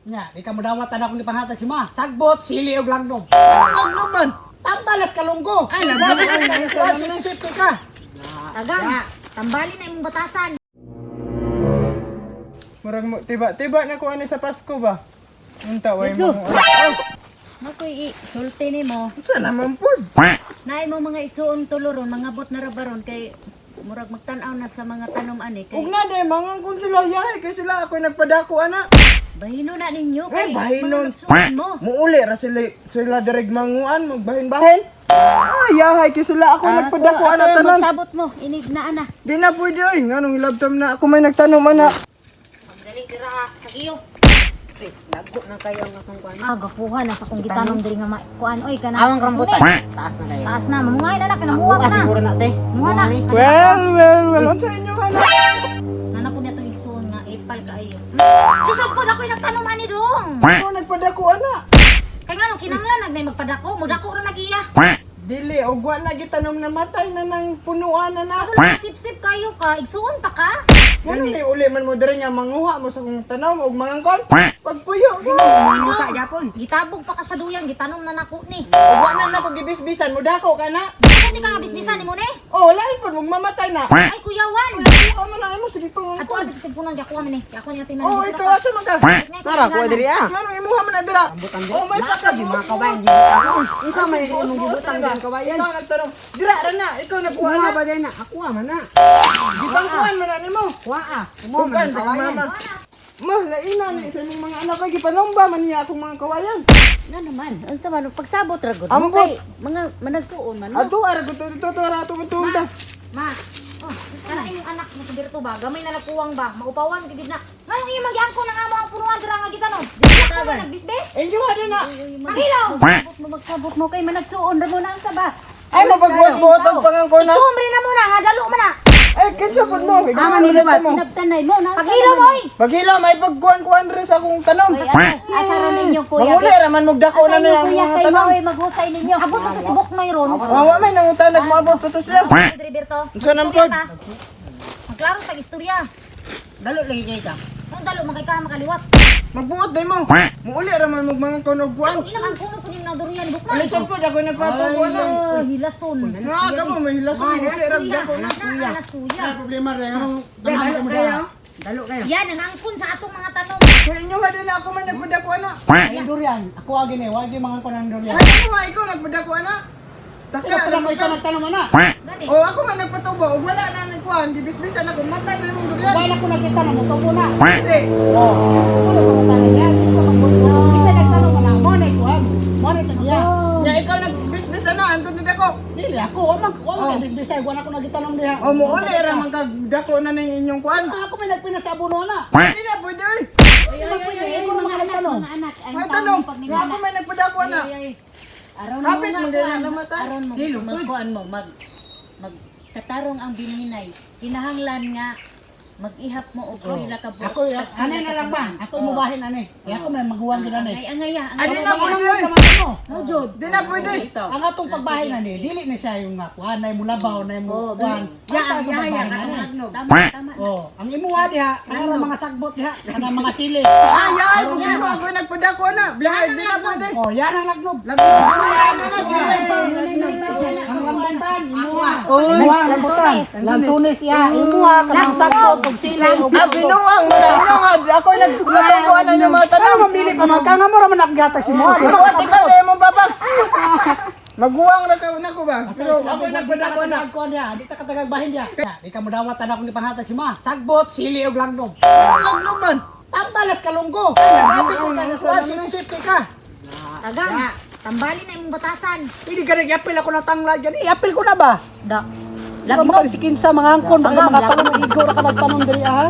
Nya, di ka modawat ana akong gipanhatag si ma. Sagbot, sili og langnom. Langnom man. Tambalas kalunggo. Ay, nagdamo ay nagdamo. Sip ka. Tagang, tambali na imong batasan. Murag mo tiba-tiba na ko ani sa Pasko ba. Unta way Let's go. mo. Oh, Makoy i-sulti nimo. unsa naman pod? Naay mo mga igsuon tulo ron, mga bot na ra baron kay murag magtan-aw na sa mga tanom ani kay Ug na day mangangkon sila yahay kay sila ako'y nagpadako ana. Bahino na ninyo Eh, kay bahinon. mga nagsuon mo. Muuli ra sila sila direg manguan magbahin-bahin. Ah, yahay kay sila ako'y nagpadako ana Ato, tanan. Magsabot mo, inig na ana. Di na pwede oy, nganong ilabtam na ako may nagtanom ana. Pagdali dira sa giyo. Lago na kayo ang akong kuan. Ah, gapuha na sa kong gitanom diri nga kuan oy kana. Awang rambutan. Taas na kayo. Taas na, mamungay na na kinamuha Bukas na. siguro na te. Muha na. Well, well, well, unsa inyo ana? Nana po niya itong igsuon nga ipal kaayo. Lisod po na ako'y nagtanom ani dong. Ako nagpadako ana. Kay ngano kinahanglan nagnay magpadako, mudako ra nagiya. Dili og wa na gitanom na matay na nang punuan na na. Ako lang sip-sip kayo ka, igsuon pa ka. Ngano ni uli man mo diri nga manguha mo sa kong tanom og mangangkon? Pagpuyo ko. Manguta gyapon. Gitabog pa ka sa duyan, gitanom na nako ni. Og wa na nako gibisbisan mo dako ka na. Di ka nga bisbisan nimo ni. Oh, lain pud mong mamatay na. Ay kuyawan. Kuha man na imo sige Ato pangangkon. abi sa punan di ako man ni. Ako niya timan. Oh, ikaw asa man ka? Tara, kuha diri ah. Ngano imuha man na dira? Oh, may Di mga kabayan gibutang. Unsa may imong gibutang diyan kabayan? Ikaw nagtanong. Dira ra na, ikaw nagkuha Kuha na. ba din na? Ako man na. Gipangkuan man na nimo. Kuha ah. Mo man Bukan, ang kabayan. mama. Ma, laina ni sa imong mga anak ay gipanomba man niya akong mga kawayan. Na naman, unsa man pagsabot ra gud. Ambot. Kay mga managsuon man. no? Ato ara ko to to ra to to ta. Ma. Oh, kana imong anak mo sa dirto ba? Gamay na nagkuwang ba? Maupawan gid na. Ngayong imong magyangko na nga mo ang punuan dira nga gitanom. Di ka man nagbisbis. Inyo ha na. Pahilaw. Magsabot mo, magsabot mo kay managsuon ra mo na ang saba. Ay mapagbuot-buot ang pangangkon na. Igsuon rin na muna nga dalo man na. Ay kinsa pud mo? Ama ni Libat. Sinabtanay mo na. Paghilaw mo oy. Paghila may pagkuan-kuan rin sa akong tanom. Ay, asa ra ninyo kuya. Manguli ra man mugdako na Asa niya inyo ang kuya mga kay tanom. maoy maghusay ninyo. Abot na to subok may ron. Wawa may nangutan nagmaabot pa to siya. Roberto. Unsa nang pod? Magklaro sa istorya. Dalo lagi kay ka. Kung dalo man kay ka makaliwat. Magbuot day mo. Muuli ra man mugmangangkon og kuan. Ilang ang kuno kunin na durian bukman. Alisod pod ako nagpatubo na. Ay, hilason. Nga ka mo may hilason muuli ra dako na. Na, anas kuya. Problema rin anong Dalo kayo. Dalo kayo. Yan, nangangkon sa atong mga tanong. Kay inyo ha din ako man nagpadako ana. Ang durian. Ako agi ni, wagi mga kon ang durian. Ay mo ikaw nagpadako ana. Taka Ikaw ra pa ikaw nagtanom ana. Gani. Oh, ako man nagpatubo og wala na nang kuan, gibisbisan ako matay na imong durian. Wala ko nakita na mo tubo na. Dili. Oh, wala ko magtanom niya. Di ka magbuot. Isa nagtanom ana, mo na kuan. Mo na tagya. Nya ikaw nagbisbisan na antud ni dako. Dili ako, wa man wa man kay bisbisay, wala ko nagitanom diha. Oh, muuli ra man kag dako na ning inyong kuan. Ah, ako may nagpinas sa abono na. Dili na pwede oy. Ay, ay, ay, ay, mga anak, mga anak, ang May taong tanong, pag nga ako may nagpadako ana. Aron mo Kapit, nga maganda kuan, na mata. aron mo magkuan mo mag magtatarong ang binhinay. Kinahanglan nga mag-ihap mo og pila ka buok. Ako, anay na lang ba? Ako mubahin ani. Kaya ako may maguwan gid ani. Ay angaya, Adi angaya. na pwede oy. Mo. No jud. Di na pwede. Ang atong pagbahin ani, dili na siya yung nga kuan, nay mulabaw, nay mo kuan. Ya, Ang ya, ya, pagbahin ani. katong agnog. Tama, tama. Oh, ang imuha diha, ang mga sagbot diha, kanang mga sili. Ah, yaay problema ako nagpadako ana. Biyahe di na pwede. Oh, yan ang lagnob. Lagnog na na sila. Ang rambutan, imuha. Imuha ang rambutan. Lansunis iya, imuha kanang sagbot ug sili ug Ah, binuang man na. Ino nga ako nagpatubo ana yung mga Ay, tanong. mamili pa man ka nga mo ra man akgatag si Moa. Di ba? Buot ikaw na imong baba. Maguwang ra ka na ko ba? Pero ako nagpadako ana. Ko diha, di ta katagag bahin diha. Di ka modawat ana akong gipanhatag si Ma. Sagbot, sili ug langnom. Lagnog man. Tambalas kalunggo. Grabe ko ka kuan, sip ka. Tagang, tambali na imong batasan. Pili ka nag-apil ako na tangla dyan. I-apil ko na ba? Da. Lagnog. Mga si Kinsa, mga angkon, baka Tagam, mga tanong, igo ra ka magtanong diri ah, ha.